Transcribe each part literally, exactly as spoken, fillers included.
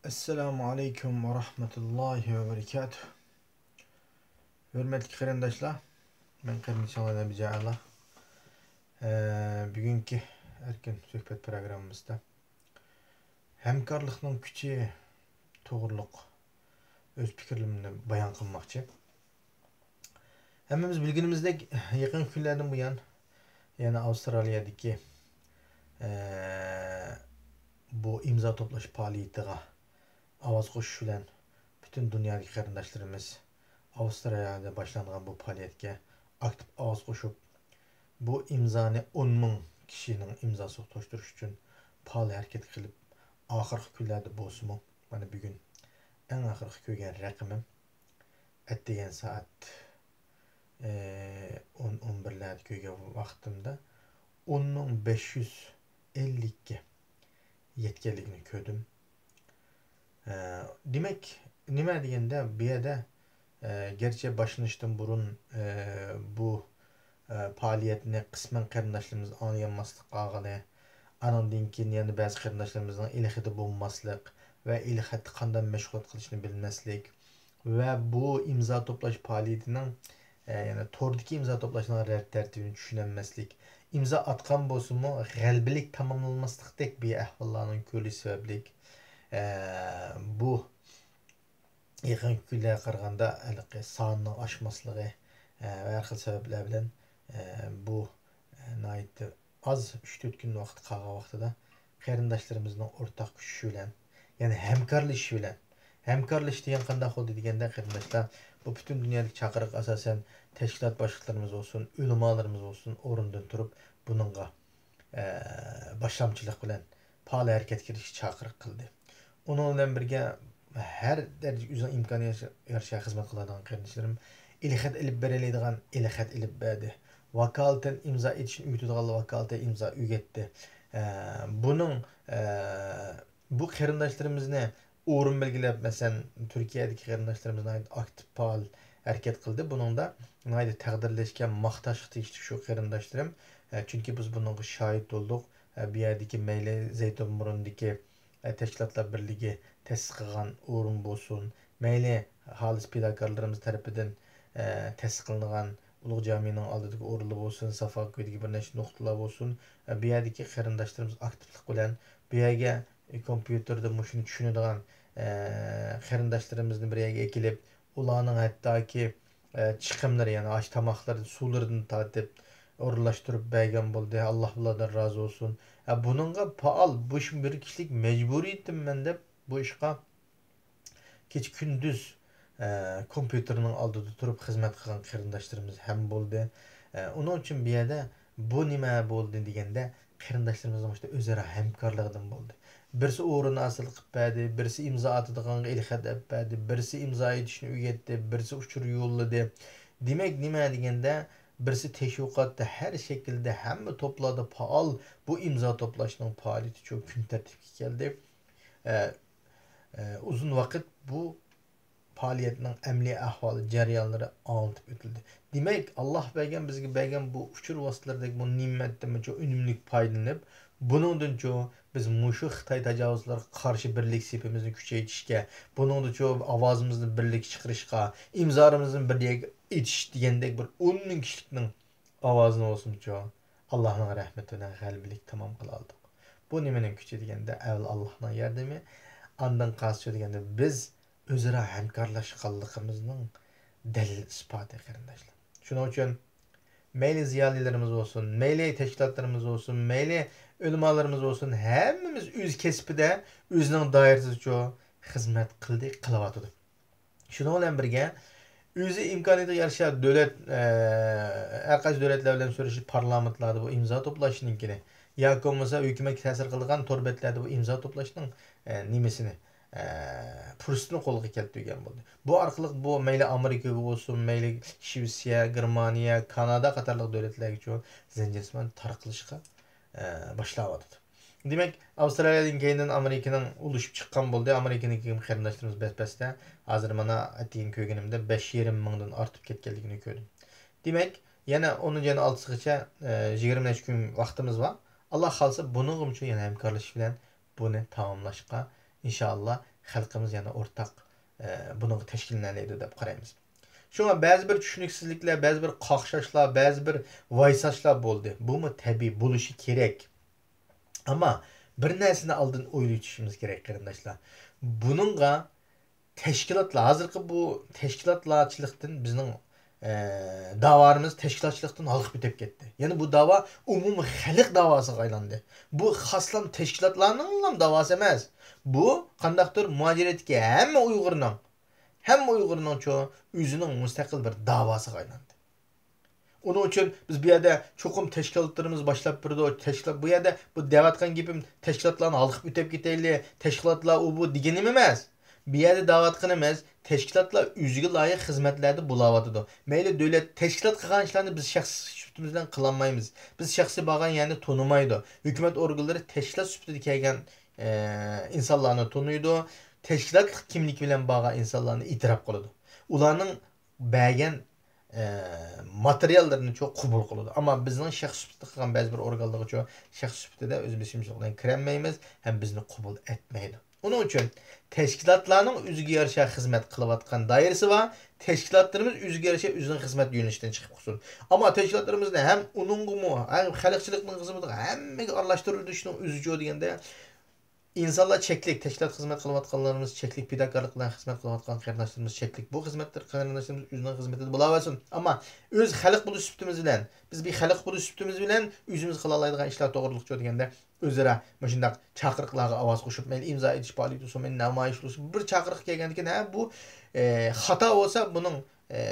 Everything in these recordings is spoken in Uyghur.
ئەسسالامۇ ئەلەيكۇم ۋە رەھمەتۇللاھى ۋە بەرىكاتۇھ. ھۆرمەتلىك قېرىنداشلار، مەن قېرىندىشىڭلار نەبىجان ئەلا. ئە، بۈگۈنكى ئەركىن سۆھبەت پروگراممىمىزدا ھەمكارلىقنىڭ كۈچى توغرۇلۇق ئۆز پىكىرلىرىمنى بايان قىلماقچى. ھەممىمىز بىلگىنىمىزدەك، يېقىنقى كۈنلەردىن بۇيان يەنە ئاۋسترالىيەدىكى، ئە، بۇ ئىمزا توپلاش پائالىيىتىغا ئاۋاز قوشۇش بىلەن پۈتۈن دۇنيادىكى قېرىنداشلىرىمىز ئاۋسترالىيەدە باشلانغان بۇ پائالىيەتكە ئاكتىپ ئاۋاز قوشۇپ، بۇ ئىمزانى ئون مىڭ كىشىنىڭ ئىمزاسىغا توشتۇرۇش ئۈچۈن پائال ھەرىكەت قىلىپ، ئاخىرقى كۈنلەردە بولسىمۇ، مانا بۈگۈن ئەڭ ئاخىرقى كۆرگەن رەقىمىم ئەتىگەن سائەت، ئە، ئون، ئون بىرلەردە كۆرگەن ۋاقتىمدا ئون مىڭ بەش يۈز ئەللىككە يەتكەنلىكىنى كۆردۈم. ئە، دېمەك، نېمە دېگەندە، بۇ يەردە، ئە، گەرچە باشلىنىشتىن بۇرۇن، ئە، بۇ، ئە، پائالىيەتنى قىسمەن قېرىنداشلىرىمىز ئاڭلىيالماسلىق قالغىنى، ئانىڭدىن كېيىن يەنە بەزى قېرىنداشلىرىمىزنىڭ ئېلخېتى بولماسلىق ۋە ئېلخەتتە قانداق مەشغۇلات قىلىشنى بىلمەسلىك ۋە بۇ ئىمزا توپلاش پائالىيىتىنىڭ، ئە، يەنى توردىكى ئىمزا توپلاشنىڭ رەت تەرتىپىنى چۈشىنەلمەسلىك، ئىمزا ئاتقان بولسىمۇ، غەلىبىلىك تاماملانماسلىقتەك بىر ئەھۋاللارنىڭ كۆرۈلۈشى سەۋەبلىك، ئە، بۇ يېقىنقى كۈنلەرگە قارىغاندا ھېلىقى ساننىڭ ئاشماسلىقى، ئە، ۋە ھەر خىل سەۋەبلەر بىلەن، ئە، بۇ، ئە، ناھايىتى ئاز ئۈچ تۆت كۈن ۋاقىت قالغان ۋاقتىدا قېرىنداشلىرىمىزنىڭ ئورتاق كۈچىشى بىلەن، يەنى ھەمكارلىشىشى بىلەن، ھەمكارلىشىش دېگەن قانداق بولدى دېگەندە، قېرىنداشلار، بۇ پۈتۈن دۇنيادىكى چاقىرىق ئاساسەن تەشكىلات باشلىقلىرىمىز بولسۇن، ئۆلىمالىرىمىز بولسۇن، ئورنىدىن تۇرۇپ بۇنىڭغا، ئە، باشلامچىلىق بىلەن پائال ھەرىكەتكە كىرىشكە چاقىرىق قىلدى. ئۇنىڭ بىلەن بىرگە ھەر دەرىجە ئۆزىنىڭ ئىمكانىيىتىگە يارىشا خىزمەت قىلىدىغان قېرىنداشلىرىم ئېلخەت ئېلىپ بېرەلەيدىغان ئېلخەت ئېلىپ بەردى. ۋاكالىتەن ئىمزا ئېتىشنى ئۆگىتىدىغانلار ۋاكالىتەن ئىمزا ئۆگەتتى. ئە، بۇنىڭ، ئە، بۇ قېرىنداشلىرىمىزنى ئورۇن بەلگىلەپ، مەسىلەن، تۈركىيەدىكى قېرىنداشلىرىمىز ناھايىتى ئاكتىپ، پائال ھەرىكەت قىلدى. بۇنىڭدا ناھايىتى تەقدىرلەشكە، ماختاشقا تېگىشلىك شۇ قېرىنداشلىرىم. ئە، چۈنكى بىز بۇنىڭغا شاھىت بولدۇق. ئە، بۇ يەردىكى مەيلى زەيتۇنبۇرۇندىكى، ئە، تەشكىلاتلار بىرلىكى تەسىس قىلغان ئورۇن بولسۇن، مەيلى خالىس پىداكارلىرىمىز تەرىپىدىن، ئە، تەسىس قىلىنغان ئۇلۇغ جامىنىڭ ئالدىدىكى ئورۇنلار بولسۇن، سافا كويىدىكى بىر نەچچە نۇقتىلار بولسۇن، ئە، بۇ يەردىكى قېرىنداشلىرىمىز ئاكتىپلىق بىلەن بۇ يەرگە، ئە، كومپيۇتېردا مۇشۇنى چۈشىنىدىغان، ئە، قېرىنداشلىرىمىزنى بىر يەرگە ئەكېلىپ، ئۇلارنىڭ ھەتتاكى، ئە، چىقىملىرى، يەنى ئاشۇ تاماقلىرىدىن، سۇلىرىدىن تارتىپ ئورۇنلاشتۇرۇپ بەرگەن بولدى. ئاللا ئۇلاردىن رازى بولسۇن. ئە، بۇنىڭغا پائال، بۇ ئىش بىر كىشىلىك مەجبۇرىيىتىممەن دەپ بۇ ئىشقا كېچە-كۈندۈز، ئە، كومپيۇتېرنىڭ ئالدىدا تۇرۇپ خىزمەت قىلغان قېرىنداشلىرىمىز ھەم بولدى. ئە، ئۇنىڭ ئۈچۈن بۇ يەردە بۇ نېمە بولدى دېگەندە، قېرىنداشلىرىمىزنىڭ مۇشۇنداق ئۆزئارا ھەمكارلىقىدىن بولدى. بىرسى ئورۇن ھاسىل قىلىپ بەردى، بىرسى ئىمزا ئاتىدىغانغا ئېلخەت ئېلىپ بەردى، بىرسى ئىمزا ئېتىشنى ئۆگەتتى، بىرسى ئۇچۇر يوللىدى. دېمەك، نېمە دېگەندە، بىرسى تەشۋىقاتتا، ھەر شەكىلدە، ھەممە توپلاردا پائال بۇ ئىمزا توپلاشنىڭ پائالىيىتى شۇ كۈن تەرتىپكە كەلدى. ئە، ئە، ئۇزۇن ۋاقىت بۇ پائالىيەتنىڭ ئەمەلىي ئەھۋالى، جەريانلىرى ئاڭلىتىپ ئۆتۈلدى. دېمەك، ئاللا بەرگەن، بىزگە بەرگەن بۇ ئۇچۇر ۋاسىتىلىرىدەك بۇ نېمەتتىن بۇنچە ئۈنۈملۈك پايدىلىنىپ، بۇنىڭدىنچۇ بىز مۇشۇ خىتاي تاجاۋۇزچىلىرىغا قارشى بىرلىكتە سېپىمىزنى كۈچەيتىشكە، بۇنىڭدىنچۇ ئاۋازىمىزنى بىرلىككە چىقىرىشقا، ئىمزالىرىمىزنى بىر يەرگە ئېتىش دېگەندەك بىر ئون مىڭ كىشىلىكنىڭ ئاۋازىنى بولسىمۇچۇ، ئاللانىڭ رەھمىتى بىلەن غەلىبىلىك تامام قىلالىدۇق. بۇ نېمىنىڭ كۈچى دېگەندە، ئەۋۋەل ئاللانىڭ ياردىمى، ئاندىن قالسىچۇ دېگەندە، بىز ئۆزئارا ھەمكارلاشقانلىقىمىزنىڭ دەلىل-ئىسپاتى، قېرىنداشلار. شۇنىڭ ئۈچۈن مەيلى زىيالىيلىرىمىز بولسۇن، مەيلى تەشكىلاتلىرىمىز بولسۇن، مەيلى ئۆلىمالىرىمىز بولسۇن، ھەممىمىز ئۆز كەسپىدە، ئۆزىنىڭ دائىرىسىدىچۇ خىزمەت قىلدى، قىلىۋاتىدۇ. شۇنىڭ بىلەن بىرگە، ئۆزى ئىمكانىيىتىگە يارىشا دۆلەت، ئە، ھەر قايسى دۆلەتلەر بىلەن سۆزلىشىپ، پارلامېنتلاردا بۇ ئىمزا توپلاشنىڭكىنى ياكى بولمىسا ھۆكۈمەتكە تەسىر قىلىدىغان تور بەتلەردە بۇ ئىمزا توپلاشنىڭ، ئە، نېمىسىنى، ئە، پۇرسىتىنى قولغا كەلتۈرگەن بولدى. بۇ ئارقىلىق بۇ مەيلى ئامېرىكىغا بولسۇن، مەيلى شىۋېتسىيە، گېرمانىيە، كانادا قاتارلىق دۆلەتلەرگىچۇ زەنجىرسىمان تارقىلىشقا، ئە، باشلاۋاتىدۇ. دېمەك، ئاۋسترالىيەدىن كېيىندىن ئامېرىكىنىڭ ئۇلىشىپ چىققان بولدى. ئامېرىكىنىڭكى قېرىنداشلىرىمىز بەس-بەستە. ھازىر مانا ئەتىگەن كۆرگىنىمدە بەش يېرىم مىڭدىن ئارتىپ كەتكەنلىكىنى كۆردۈم. دېمەك، يەنە ئونىنچى ئاينىڭ ئالتىسىغىچە، ئە، يىگىرمە نەچچە كۈن ۋاقتىمىز بار. ئاللا خالىسا، بۇنىڭغىمۇ يەنە ھەمكارلىشىش بىلەن بۇنى تاماملاشقا، ئىنشائاللا، خەلقىمىز يەنە ئورتاق، ئە، بۇنىڭغا تەشكىللىنەلەيدۇ دەپ قارايمىز. شۇڭا بەزى بىر چۈشىنىكسىزلىكلەر، بەزى بىر قاقشاشلار، بەزى بىر ۋايساشلار بولدى. بۇمۇ تەبىئىي، بولۇشى كېرەك. ئەمما بىر نەرسىنى ئالدىن ئويلىۋېتىشىمىز كېرەك، قېرىنداشلار. بۇنىڭغا تەشكىلاتلار، ھازىرقى بۇ تەشكىلاتلارچىلىقتىن بىزنىڭ، ئە، داۋالىرىمىز تەشكىلاتچىلىقتىن ھالقىپ ئۆتۈپ كەتتى. يەنى بۇ داۋا ئومۇمىي خەلق داۋاسىغا ئايلاندى. بۇ خاسلا تەشكىلاتلارنىڭلا داۋاسى ئەمەس. بۇ قانداقتۇر مۇھاجىرەتتىكى ھەممە ئۇيغۇرنىڭ، ھەممە ئۇيغۇرنىڭچۇ ئۆزىنىڭ مۇستەقىل بىر داۋاسىغا ئايلاندى. ئۇنىڭ ئۈچۈن بىز بۇ يەردە چوقۇم تەشكىلاتلىرىمىز باشلاپ بېرىدۇ، تەشكىلات، بۇ يەردە بۇ دەۋاتقان گېپىم تەشكىلاتلارنى ھالقىپ ئۆتۈپ كېتەيلى، تەشكىلاتلار ئۇ بۇ دېگىنىم ئەمەس. بۇ يەردە دەۋاتقىنىمىز، تەشكىلاتلار ئۆزىگە لايىق خىزمەتلەردە بولاۋاتىدۇ. مەيلى دۆلەت تەشكىلات قىلغان ئىشلارنى بىز شەخس سۈپىتىمىز بىلەن قىلالمايمىز. بىز شەخسىي بارغان يەرنى تونۇمايدۇ. ھۆكۈمەت ئورگانلىرى تەشكىلات سۈپىتىدە كەلگەن، ئە، ئىنسانلارنى تونۇيدۇ. تەشكىلاتلىق كىملىكى بىلەن بارغان ئىنسانلارنى ئېتىراپ قىلىدۇ. ئۇلارنىڭ بەرگەن، ئە، ماتېرىياللىرىنىچۇ قوبۇل قىلىدۇ. ئەمما بىزنىڭ شەخس سۈپىتىدە قىلغان بەزى بىر ئورگانلارغىچۇ شەخس سۈپىتىدە ئۆز بېشىمچىلىق بىلەن كىرەلمەيمىز ھەم بىزنى قوبۇل ئەتمەيدۇ. ئۇنىڭ ئۈچۈن تەشكىلاتلارنىڭ ئۆزىگە يارىشا خىزمەت قىلىۋاتقان دائىرىسى بار، تەشكىلاتلىرىمىز ئۆزىگە يارىشا ئۆزىنىڭ خىزمەت يۆنىلىشىدىن چىقىپ قالسۇن. ئەمما تەشكىلاتلىرىمىزنى ھەم ئۇنىڭغىمۇ، ھەم خەلقچىلىكنىڭ خىزمىتىگە ھەممىگە ئارىلاشتۇرۇۋېتىشنىڭ ئۆزىچۇ دېگەندە، ئىنسانلار چەكلىك، تەشكىلات خىزمەت قىلىۋاتقانلىرىمىز چەكلىك، پىداكارلىق بىلەن خىزمەت قىلىۋاتقان قېرىنداشلىرىمىز چەكلىك. بۇ خىزمەتلەر قېرىنداشلىرىمىز ئۆزىنىڭ خىزمىتىدە بولاۋەرسۇن. ئەمما ئۆز خەلق بولۇش سۈپىتىمىز بىلەن، بىز بىر خەلق بولۇش سۈپىتىمىز بىلەن ئۆزىمىز قىلالايدىغان ئىشلار توغرىلىقچۇ دېگەندە، ئۆزئارا مۇشۇنداق چاقىرىقلارغا ئاۋاز قوشۇپ، مەيلى ئىمزا ئېتىش پائالىيىتى بولسۇن، مەيلى نامايىش بولسۇن، بىر چاقىرىق كەلگەندىكىن، ھە، بۇ، ئە، خاتا بولسا، بۇنىڭ، ئە،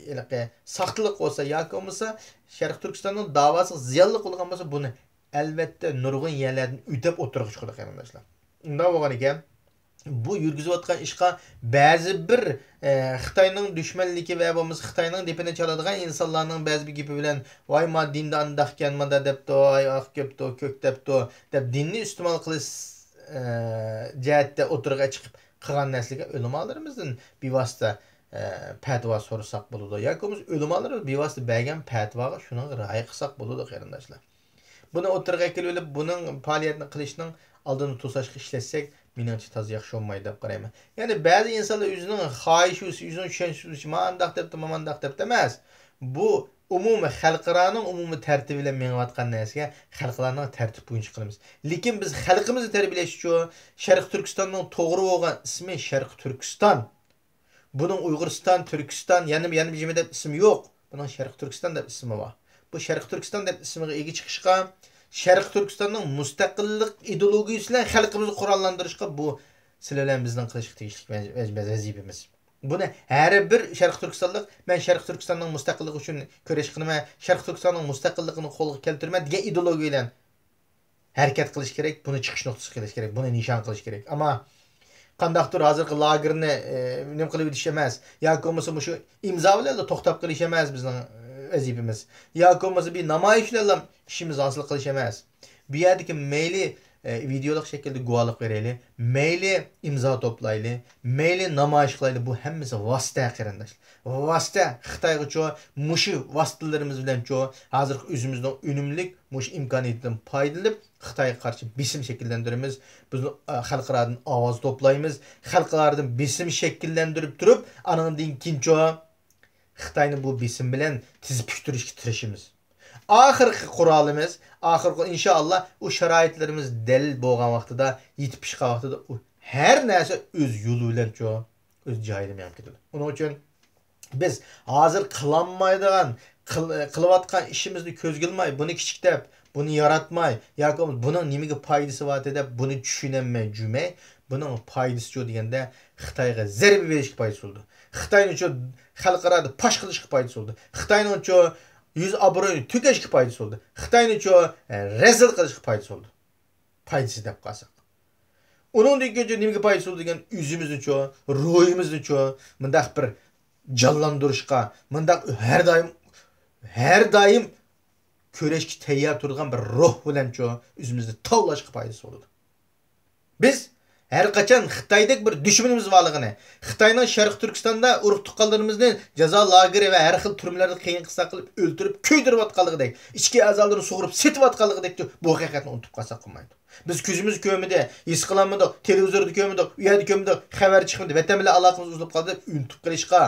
ھېلىقى ساختىلىق بولسا ياكى بولمىسا شەرقىي تۈركىستاننىڭ داۋاسىغا زىيانلىق بولغان بولسا، بۇنى ئەلۋەتتە، نۇرغۇن يەرلەردىن ئۆتۈپ ئوتتۇرىغا چىقىدۇ، قېرىنداشلار. ئۇنداق بولغان ئىكەن، بۇ يۈرگۈزۈۋاتقان ئىشقا بەزى بىر، ئە، خىتاينىڭ دۈشمەنلىكى ۋە بولمىسا خىتاينىڭ دېپىنى چالىدىغان ئىنسانلارنىڭ بەزى بىر گېپى بىلەن، ۋاي، ما دىندا ئانداقكەن، مانداق دەپتۇ، ۋاي، ئاق كۆپتۇ، كۆك دەپتۇ، دەپ دىننى ئىستېمال قىلىش، ئە، جەھەتتە ئوتتۇرىغا چىقىپ قىلغان نەرسىلەرگە ئۆلىمالىرىمىزدىن بىۋاسىتە، ئە، پەتىۋا سورىساق بولىدۇ. ياكى بولمىسا ئۆلىمالىرىمىز بىۋاسىتە بەرگەن پەتىۋاغا شۇنىڭغا رىئايە قىلساق بولىدۇ، قېرىنداشلار. بۇنى ئوتتۇرىغا ئەكېلىۋېلىپ، بۇنىڭ پائالىيەتنى قىلىشنىڭ ئالدىنى توساشقا ئىشلەتسەك، مېنىڭچە تازا ياخشى بولمايدۇ دەپ قارايمەن. يەنى بەزى ئىنسانلار ئۆزىنىڭ خاھىشى، ئۆزىنىڭ چۈشەنچىسى، مانداق دەپتۇ، مانداق دەپتۇ ئەمەس. بۇ ئومۇمىي خەلقئارانىڭ ئومۇمىي تەرتىپى بىلەن مېڭىۋاتقان نەرسىگە خەلقئارانىڭ تەرتىپى بويىچە قىلىمىز. لېكىن بىز خەلقىمىزنى تەربىيەلەش ئۈچۈن شەرقىي تۈركىستاننىڭ توغرا بولغان ئىسمى شەرقىي تۈركىستان. بۇنىڭ ئۇيغۇرىستان، تۈركىستان، يەنە، يەنە بىر نېمە دەپ ئىسمى يوق. بۇنىڭ شەرقىي تۈركىستان دەپ ئىسمى بار. بۇ شەرقىي تۈركىستان دەپ ئىسمىغا ئىگە چىقىشقا، شەرقىي تۈركىستاننىڭ مۇستەقىللىق ئىدېئولوگىيىسى بىلەن خەلقىمىزنى قوراللاندۇرۇشقا بۇ سىلەر بىلەن بىزنىڭ قىلىشقا تېگىشلىك ۋەز-، ۋەز-، ۋەزىپىمىز. بۇنى ھەر بىر شەرقىي تۈركىستانلىق، مەن شەرقىي تۈركىستاننىڭ مۇستەقىللىقى ئۈچۈن كۈرەش قىلىمەن، شەرقىي تۈركىستاننىڭ مۇستەقىللىقىنى قولغا كەلتۈرىمەن دېگەن ئىدېئولوگىيە بىلەن ھەرىكەت قىلىش كېرەك، بۇنى چىقىش نۇقتىسى قىلىش كېرەك، بۇنى نىشان قىلىش كېرەك. ئەمما قانداقتۇر ھازىرقى لاگېرنى، ئە، نېمە قىلىۋېتىش ئەمەس، ياكى بولمىسا مۇشۇ ئىمزا بىلەنلا توختاپ قېلىش ئەمەس بىزنىڭ، ئە، ۋەزىپىمىز. ياكى بولمىسا بىر نامايىش بىلەنلا ئىشىمىزنى ھاسىل قىلىش ئەمەس. بۇ يەردىكى مەيلى، ئە، ۋىدېئولۇق شەكىلدە گۇۋاھلىق بېرەيلى، مەيلى ئىمزا توپلايلى، مەيلى نامايىش قىلايلى، بۇ ھەممىسى ۋاسىتە، قېرىنداشلار. ۋاسىتە خىتايغىچۇ، مۇشۇ ۋاسىتىلىرىمىز بىلەنچۇ، ھازىرقى ئۆزىمىزنىڭ ئۈنۈملۈك مۇشۇ ئىمكانىيىتىدىن پايدىلىنىپ، خىتايغا قارشى بېسىم شەكىللەندۈرىمىز. بىز، ئە، خەلقئارادىن ئاۋاز توپلايمىز. خەلقئارادىن بېسىم شەكىللەندۈرۈپ تۇرۇپ، ئانىڭدىن كېيىنچۇ، خىتاينى بۇ بېسىم بىلەن تىز پۈكتۈرۈشكە تىرىشىمىز. ئاخىرقى قورالىمىز، ئاخىرقى، ئىنشائاللا، ئۇ شارائىتلىرىمىز دەل بولغان ۋاقتىدا، يېتىپ پىشقان ۋاقتىدا ئۇ ھەر نەرسە ئۆز يولى بىلەنچۇ، ئۆز جايىدا مېڭىپ كېتىدۇ. ئۇنىڭ ئۈچۈن بىز ھازىر قىلالمايدىغان، قىل-، قىلىۋاتقان ئىشىمىزنى كۆزگە ئىلماي، بۇنى كىچىك دەپ، بۇنى ياراتماي، ياكى بولمىسا بۇنىڭ نېمىگە پايدىسى بار دەپ، بۇنى چۈشىنەلمەي جۈمەي، بۇنىڭ پايدىسىچۇ دېگەندە، خىتايغا زەربە بېرىشكە پايدىسى بولىدۇ. خىتاينىچۇ خەلقئارادا پاش قىلىشقا پايدىسى بولىدۇ. خىتاينىڭچۇ يۈز ئابرۇيىنى تۆكۈشكە پايدىسى بولىدۇ. خىتاينىچۇ، ئە، رەزىل قىلىشقا پايدىسى بولىدۇ. پايدىسى دەپ قالساق. ئۇنىڭدىن كېيىن نېمىگە پايدىسى بولىدۇ دېگەن، ئۆزىمىزنىچۇ، روھىمىزنىچۇ مۇنداق بىر جانلاندۇرۇشقا، مۇنداق ھەر دائىم، ھەر دائىم كۈرەشكە تەييار تۇرىدىغان بىر روھ بىلەنچۇ ئۆزىمىزنى تاۋلاشقا پايدىسى بولىدۇ. بىز ھەر قاچان خىتايدەك بىر دۈشمىنىمىز بارلىقىنى، خىتاينىڭ شەرقىي تۈركىستاندا ئۇرۇق تۇغقانلىرىمىزنى جازا لاگېرى ۋە ھەر خىل تۈرمىلەردە قىيىن قىستاق قىلىپ ئۆلتۈرۈپ كۆيدۈرۈۋاتقانلىقىدەك، ئىچكى ئەزالىرىنى سۇغۇرۇپ سېتىۋاتقانلىقىدەك بۇ ھەقىقەتنى ئۇنتۇپ قالساق بولمايدۇ. بىز كۆزىمىز كۆرمىدى، ھېس قىلالمىدۇق، تېلېۋىزوردا كۆرمىدۇق، ئۇ يەردە كۆرمىدۇق، خەۋەر چىقمىدى، ۋەتەن بىلەن ئالاقىمىز ئۈزۈلۈپ قالدى دەپ ئۇنتۇپ قېلىشقا،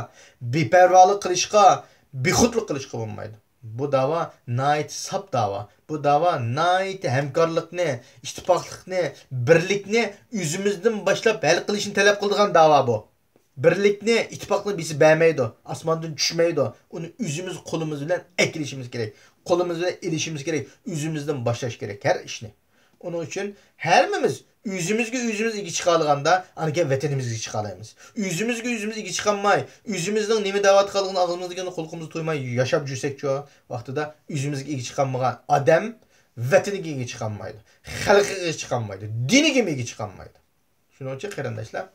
بىپەرۋالىق قىلىشقا، بىخۇدلۇق قىلىشقا بولمايدۇ. بۇ داۋا ناھايىتى ساپ داۋا. بۇ داۋا ناھايىتى ھەمكارلىقنى، ئىتتىپاقلىقنى، بىرلىكنى ئۆزىمىزدىن باشلاپ ھەل قىلىشنى تەلەپ قىلىدىغان داۋا بۇ. بىرلىكنى، ئىتتىپاقنى بىرسى بەرمەيدۇ، ئاسماندىن چۈشمەيدۇ. ئۇنى ئۆزىمىز قولىمىز بىلەن ئەكېلىشىمىز كېرەك. قولىمىز بىلەن ئېلىشىمىز كېرەك. ئۆزىمىزدىن باشلاش كېرەك ھەر ئىشنى. ئۇنىڭ ئۈچۈن ھەممىمىز ئۆزىمىزگە ئۆزىمىز ئىگە چىقالىغاندا، ئاندىن كېيىن ۋەتىنىمىزگە ئىگە چىقالايمىز. ئۆزىمىزگە ئۆزىمىز ئىگە چىقالماي، ئۆزىمىزنىڭ نېمە دەۋاتقانلىقىنى ئاغزىمىزدىكىنى قۇلىقىمىزدا تۇيماي ياشاپ يۈرسەكچۇ، ۋاقتىدا ئۆزىمىزگە ئىگە چىقالمىغان ئادەم ۋەتىنىگە ئىگە چىقالمايدۇ. خەلقىگە ئىگە چىقالمايدۇ. دىنىگىمۇ ئىگە چىقالمايدۇ. شۇنىڭ ئۈچۈن قېرىنداشلار،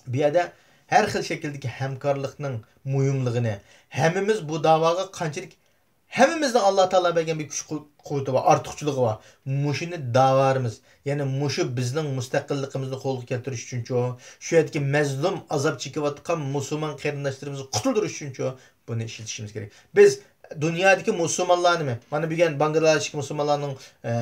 بۇ يەردە ھەر خىل شەكىلدىكى ھەمكارلىقنىڭ مۇھىملىقىنى، ھەممىمىز بۇ داۋاغا قانچىلىك، ھەممىمىزنىڭ ئاللا تائالا بەرگەن بىر كۈچ قۇ-، قۇۋۋىتى بار، ئارتۇقچىلىقى بار. مۇشۇنى داۋارىمىز، يەنى مۇشۇ بىزنىڭ مۇستەقىللىقىمىزنى قولغا كەلتۈرۈش ئۈچۈنچۇ، شۇ يەردىكى مەزلۇم ئازاب چېكىۋاتقان مۇسۇلمان قېرىنداشلىرىمىزنى قۇتۇلدۇرۇش ئۈچۈنچۇ، بۇنى ئىشلىتىشىمىز كېرەك. بىز دۇنيادىكى مۇسۇلمانلارنىمۇ، مانا بۈگۈن باڭگلادېشتىكى مۇسۇلمانلارنىڭ، ئە،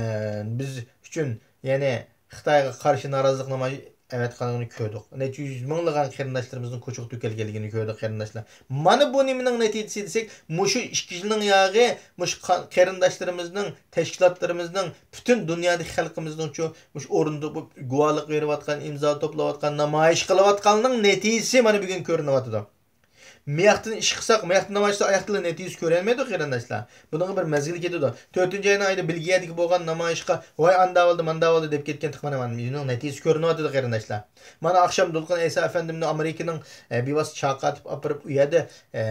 بىز ئۈچۈن، يەنى خىتايغا قارشى نارازىلىق نامايىش ئەۋەتكەنلىكىنى كۆردۇق. نەچچە يۈز مىڭلىغان قېرىنداشلىرىمىزنىڭ كوچىغا تۆكۈلگەنلىكىنى كۆردۇق، قېرىنداشلار. مانا بۇ نېمىنىڭ نەتىجىسى دېسەك، مۇشۇ ئىككى يىلنىڭ ياغى مۇشۇ قا-، قېرىنداشلىرىمىزنىڭ، تەشكىلاتلىرىمىزنىڭ، پۈتۈن دۇنيادىكى خەلقىمىزنىڭچۇ مۇشۇ ئورۇندا بولۇپ گۇۋاھلىق بېرىۋاتقان، ئىمزا توپلاۋاتقان، نامايىش قىلىۋاتقانلىقىنىڭ نەتىجىسى مانا بۈگۈن كۆرۈنۈۋاتىدۇ. مىياقتىن ئىش قىلساق، مىياقتىن نامايىش قىلساق، ئاياقتىنلا نەتىجىسى كۆرەلمەيدۇ، قېرىنداشلار. بۇنىڭغا بىر مەزگىل كېتىدۇ. تۆتىنچى ئاينىڭ ئايىدا بېلگىيەدىكى بولغان نامايىشقا، ۋاي، ئاندا بولدى، ماندا بولدى دەپ كەتكەن تېخى مانا، مانا بۇنىڭ نەتىجىسى كۆرۈنۈۋاتىدۇ، قېرىنداشلار. مانا ئاخشام دولقۇن ئەيسا ئەپەندىمنى ئامېرىكىنىڭ، ئە، بىۋاسىتە چاقىرتىپ ئاپىرىپ، ئۇ يەردە، ئە،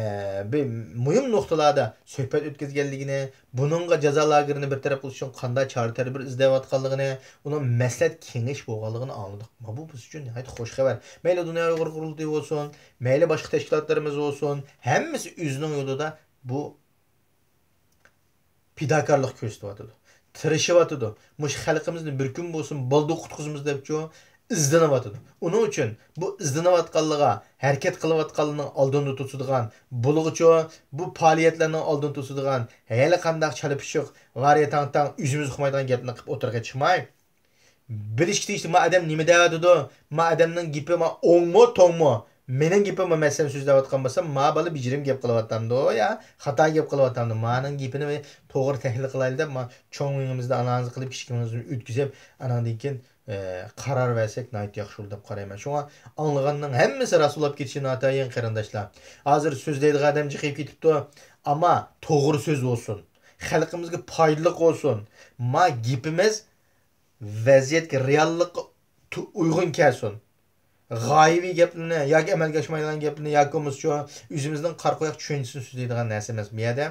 بىر مۇھىم نۇقتىلاردا سۆھبەت ئۆتكۈزگەنلىكىنى، بۇنىڭغا جازا لاگېرىنى بىر تەرەپ قىلىش ئۈچۈن قانداق چارە-تەدبىر ئىزدەۋاتقانلىقىنى، ئۇنىڭ مەسلىھەت كېڭىشى بولغانلىقىنى ئاڭلىدۇق. مانا بۇ بىز ئۈچۈن ناھايىتى خۇش خەۋەر. مەيلى دۇنيا ئۇيغۇر قۇرۇلتىيى بولسۇن، مەيلى باشقا تەشكىلاتلىرىمىز بولسۇن، ھەممىسى ئۆزىنىڭ يولىدا بۇ پىداكارلىق كۆرسىتىۋاتىدۇ. تىرىشىۋاتىدۇ. مۇشۇ خەلقىمىزنى بىر كۈن بولسۇن بالدۇر قۇتقۇزىمىز دەپچۇ، ئىزدىنىۋاتىدۇ. ئۇنىڭ ئۈچۈن بۇ ئىزدىنىۋاتقانلىقىغا، ھەرىكەت قىلىۋاتقانلىقنىڭ ئالدىنى توسىدىغان، بولغۇچۇ بۇ پائالىيەتلەرنىڭ ئالدىنى توسىدىغان ھېلىقانداق چالا پىششىق، ۋارىيە تاڭ تاڭ، ئۆزىمىز ئۇقمايدىغان گەپنى قىلىپ ئوتتۇرىغا چىقماي، بىلىشكە تېگىشلىك، ما ئادەم نېمە دەۋاتىدۇ؟ ما ئادەمنىڭ گېپى ما ئوڭمۇ، توڭمۇ؟ مېنىڭ گېپىم ما، مەسىلەن، سۆزلەۋاتقان بولسام، ما بالا بېجىرىم گەپ قىلىۋاتامدۇ يا خاتا گەپ قىلىۋاتامدۇ؟ مانىڭ گېپىنى بىر توغرا تەھلىل قىلايلى دەپ، ما چوڭ مېڭىمىزدە ئانالىز قىلىپ، كىچىك مېڭىمىزنى ئۆتكۈزۈپ، ئاناندىن كېيىن، ئە، قارار بەرسەك ناھايىتى ياخشى بولىدۇ دەپ قارايمەن. شۇڭا ئاڭلىغاننىڭ ھەممىسى راست بولاپ كېتىشى ناتايىن، قېرىنداشلار. ھازىر سۆزلەيدىغان ئادەم جىقىپ كېتىپتۇ، ئەمما توغرا سۆز بولسۇن. خەلقىمىزگە پايدىلىق بولسۇن. ما گېپىمىز ۋەزىيەتكە، رېئاللىققا تو-، ئۇيغۇن كەلسۇن. غايىۋى گەپلىرىنى ياكى ئەمەلگە ئاشمايدىغان گەپلىرىنى ياكى بولمىسىچۇ ئۆزىمىزنىڭ قارا قوياق چۈشەنچىسىنى سۆزلەيدىغان نەرسە ئەمەس. بۇ يەردە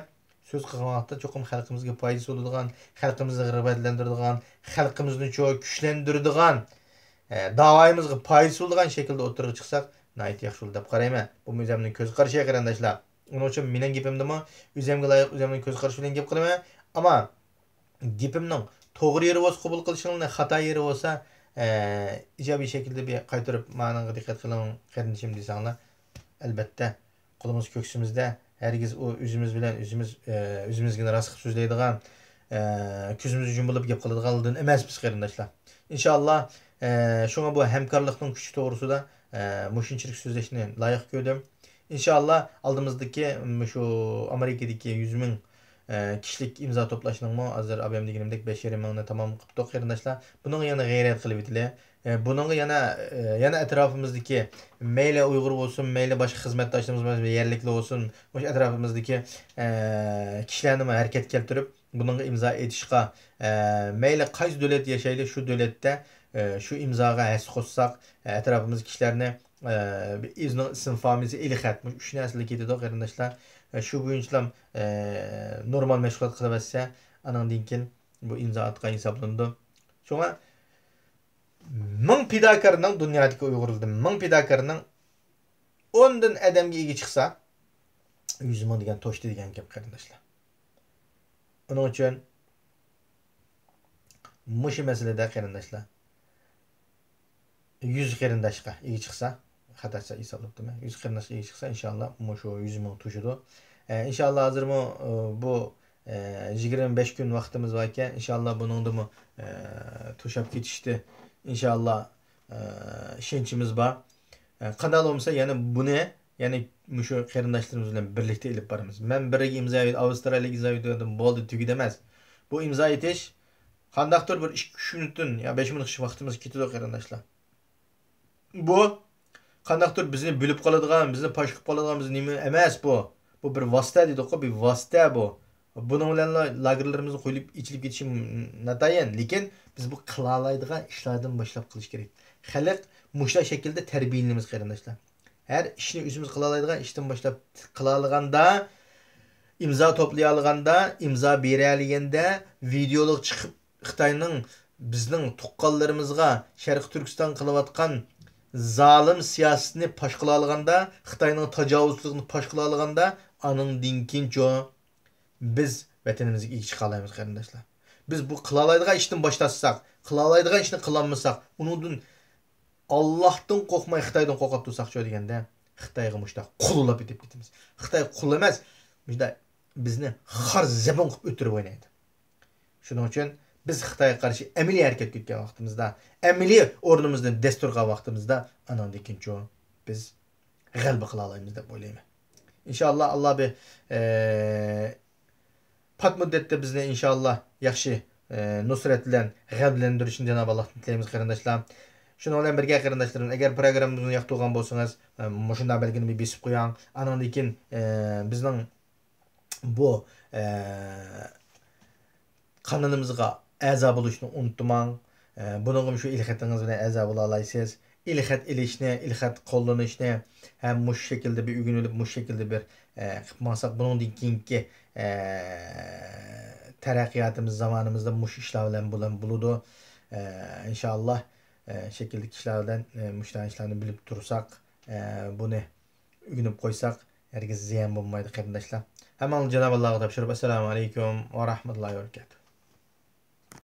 سۆز قىلغان ۋاقىتتا چوقۇم خەلقىمىزگە پايدىسى بولىدىغان، خەلقىمىزنى رىغبەتلەندۈرىدىغان، خەلقىمىزنىچۇ كۈچلەندۈرىدىغان، ئە، داۋايىمىزغا پايدىسى بولىدىغان شەكىلدە ئوتتۇرىغا چىقساق ناھايىتى ياخشى بولىدۇ دەپ قارايمەن. بۇمۇ ئۆزۈمنىڭ كۆز قارىشى، قېرىنداشلار. ئۇنىڭ ئۈچۈن مېنىڭ گېپىمدىمۇ ئۆزۈمگە لايىق، ئۆزۈمنىڭ كۆز قارىشى بىلەن گەپ قىلىمەن. ئەمما گېپىمنىڭ توغرا يېرى بولسا قوبۇل قىلىشىڭلارنى، خاتا يېرى بولسا، ئە، ئىجابىي شەكىلدە بىر قايتۇرۇپ، مانىڭغا دىققەت قىلىڭ، قېرىندىشىم، دېسەڭلار، ئەلبەتتە، قولىمىز كۆكسىمىزدە، ھەرگىز ئۇ ئۆزىمىز بىلەن ئۆزىمىز، ئە، ئۆزىمىزگىنى راست قىلىپ سۆزلەيدىغان، ئە، كۆزىمىزنى يۇمۇلۇپ گەپ قىلىدىغانلاردىن ئەمەسمىز، قېرىنداشلار. ئىنشائاللا، ئە، شۇڭا بۇ ھەمكارلىقنىڭ كۈچى توغرىسىدا، ئە، مۇشۇنچىلىك سۆزلەشنى لايىق كۆردۈم. ئىنشائاللا، ئالدىمىزدىكى مۇشۇ ئامېرىكىدىكى يۈز مىڭ، ئە، كىشىلىك ئىمزا توپلاشنىڭمۇ ھازىر ئابايام دېگىنىمدەك بەش يېرىم مىڭنى تامام قىپتۇ، قېرىنداشلار. بۇنىڭغا يەنە غەيرەت قىلىۋېتىلى. ئە، بۇنىڭغا يەنە، ئە، يەنە ئەتراپىمىزدىكى مەيلى ئۇيغۇر بولسۇن، مەيلى باشقا خىزمەتداشلىرىمىز بولسۇن، يەرلىكلەر بولسۇن، مۇشۇ ئەتراپىمىزدىكى، ئە، كىشىلەرنىمۇ ھەرىكەتكە كەلتۈرۈپ، بۇنىڭغا ئىمزا ئېتىشقا، ئە، مەيلى قايسى دۆلەتتە ياشايلى، شۇ دۆلەتتە، ئە، شۇ ئىمزاغا ھەسسە قوشساق، ئە، ئەتراپىمىزدىكى كىشىلەرنى، ئە، ئۆزىنىڭ ئىسىم، فامىلىسى، ئېلى خەت، مۇشۇ ئۈچ نەرسىلا كېتىدۇ، قېرىنداشلار. ئە، شۇ بويىچىلا، ئە، نورمال مەشغۇلات قىلىۋەتسە، ئانىڭدىن كېيىن بۇ ئىمزا ئاتقان ھېسابلىنىدۇ. شۇڭا مىڭ پىداكارنىڭ، دۇنيادىكى ئۇيغۇرلاردىن مىڭ پىداكارنىڭ ئوندىن ئادەمگە ئىگە چىقسا، يۈز مىڭ دېگەن توشتى دېگەن گەپ، قېرىنداشلار. ئۇنىڭ ئۈچۈن مۇشۇ مەسىلىدە، قېرىنداشلار، يۈز قېرىنداشقا ئىگە چىقسا، خاتا ھېسابلاپتىمەن، يۈز قېرىنداشقا ئىگە چىقسا، ئىنشاللا مۇشۇ يۈز مىڭ توشىدۇ. ئە، ئىنشاللا ھازىرمۇ، ئە، بۇ، ئە، يىگىرمە بەش كۈن ۋاقتىمىز بار ئىكەن، ئىنشاللا بۇنىڭدىمۇ، ئە، توشاپ كېتىشتى، ئىنشاللا، ئە، ئىشەنچىمىز بار. ئە، قانداق بولمىسا يەنە بۇنى، يەنە مۇشۇ قېرىنداشلىرىمىز بىلەن بىرلىكتە ئېلىپ بارىمىز. مەن بىرگە ئىمزا ئېيت-، ئاۋسترالىيەگە ئىمزا ئېيتىۋەتتىم، بولدى، تۈگىدى ئەمەس. بۇ ئىمزا ئېيتىش قانداقتۇر بىر ئىككى، ئۈچ مىنۇتتىن يا بەش مىنۇت ۋاقتىمىز كېتىدۇ، قېرىنداشلار. بۇ قانداقتۇر بىزنى بۆلۈپ قالىدىغان، بىزنى پاش قىلىپ قالىدىغان، بىزنى نېمە ئەمەس بۇ. بۇ بىر ۋاسىتە دېدۇققۇ، بىر ۋاسىتە بۇ. بۇنىڭ بىلەنلا لاگېرلىرىمىزنى قويۇپ ئېچىلىپ كېتىشى ناتايىن، لېكىن بىز بۇ قىلالايدىغان ئىشلاردىن باشلاپ قىلىش كېرەك. خەلق مۇشۇنداق شەكىلدە تەربىيەلىنىمىز، قېرىنداشلار. ھەر ئىشنى ئۆزىمىز قىلالايدىغان ئىشتىن باشلاپ قىلالىغاندا، ئىمزا توپلىيالىغاندا، ئىمزا بېرەلىگەندە، ۋىدېئولۇق چىقىپ، خىتاينىڭ بىزنىڭ تۇغقانلىرىمىزغا، شەرقىي تۈركىستان قىلىۋاتقان زالىم سىياسىتىنى پاش قىلالىغاندا، خىتاينىڭ تاجاۋۇزچىلىقىنى پاش قىلالىغاندا، ئانىڭدىن كېيىنچۇ بىز ۋەتىنىمىزگە ئىگە چىقالايمىز، قېرىنداشلار. بىز بۇ قىلالايدىغان ئىشتىن باش تارتساق، قىلالايدىغان ئىشنى قىلالمىساق، ئۇنىڭدىن ئاللاھتىن قورقماي خىتايدىن قورقۇپ تۇرساقچۇ دېگەندە، خىتايغا مۇشۇنداق قۇللاپ ئېتىپ كېتىمىز. خىتاي قۇل ئەمەس، مۇشۇنداق بىزنى خار زەبۇن قىلىپ ئۆتتۈرۈپ ئوينايدۇ. شۇنىڭ ئۈچۈن بىز خىتايغا قارشى ئەمەلىي ھەرىكەتكە ئۆتكەن ۋاقتىمىزدا، ئەمەلىي ئورنىمىزدىن دەس تۇرغان ۋاقتىمىزدا، ئانىڭدىن كېيىنچۇ بىز غەلىبە قىلالايمىز دەپ ئويلايمەن. ئىنشاللا، ئاللا بىر، ئە، پات مۇددەتتە بىزنى ئىنشاللا ياخشى، ئە، نۇسرەت بىلەن غەلىبىلەندۈرۈشىنى جانابى ئاللاھتىن تىلەيمىز، قېرىنداشلار. شۇنىڭ بىلەن بىرگە، قېرىنداشلىرىم، ئەگەر پروگراممىمىزنى ياقتۇرغان بولسىڭىز، ئە، مۇشۇنداق بەلگىنى بېسىپ قويۇڭ. ئانىڭدىن كېيىن، ئە، بىزنىڭ بۇ، ئە، قانىلىمىزغا ئەزا بولۇشنى ئۇنتۇماڭ. ئە، بۇنىڭغا مۇشۇ ئېلخەتىڭىز بىلەن ئەزا بولالايسىز. ئېلخەت ئېلىشنى، ئېلخەت قوللىنىشنى ھەم مۇشۇ شەكىلدە بىر ئۆگىنىۋېلىپ، مۇشۇ شەكىلدە بىر، ئە، قىلىپ ماڭساق، بۇنىڭدىن كېيىنكى، ئە، تەرەققىياتىمىز، زامانىمىزدا مۇشۇ ئىشلار بىلەن بولان بولىدۇ. ئە، ئىنشاللا، ئە، شەكىلدىكى ئىشلار بىلەن، ئە، مۇشۇنداق ئىشلارنى بىلىپ تۇرساق، ئە، بۇنى ئۆگىنىپ قويساق، ھەرگىز زىيان بولمايدۇ، قېرىنداشلار. ھەممىڭلارنى جانابى ئاللاغا تاپشۇرۇپ، ئەسسالامۇ ئەلەيكۇم ۋە رەھمەتۇللاھى ۋە بەرىكاتۇھ.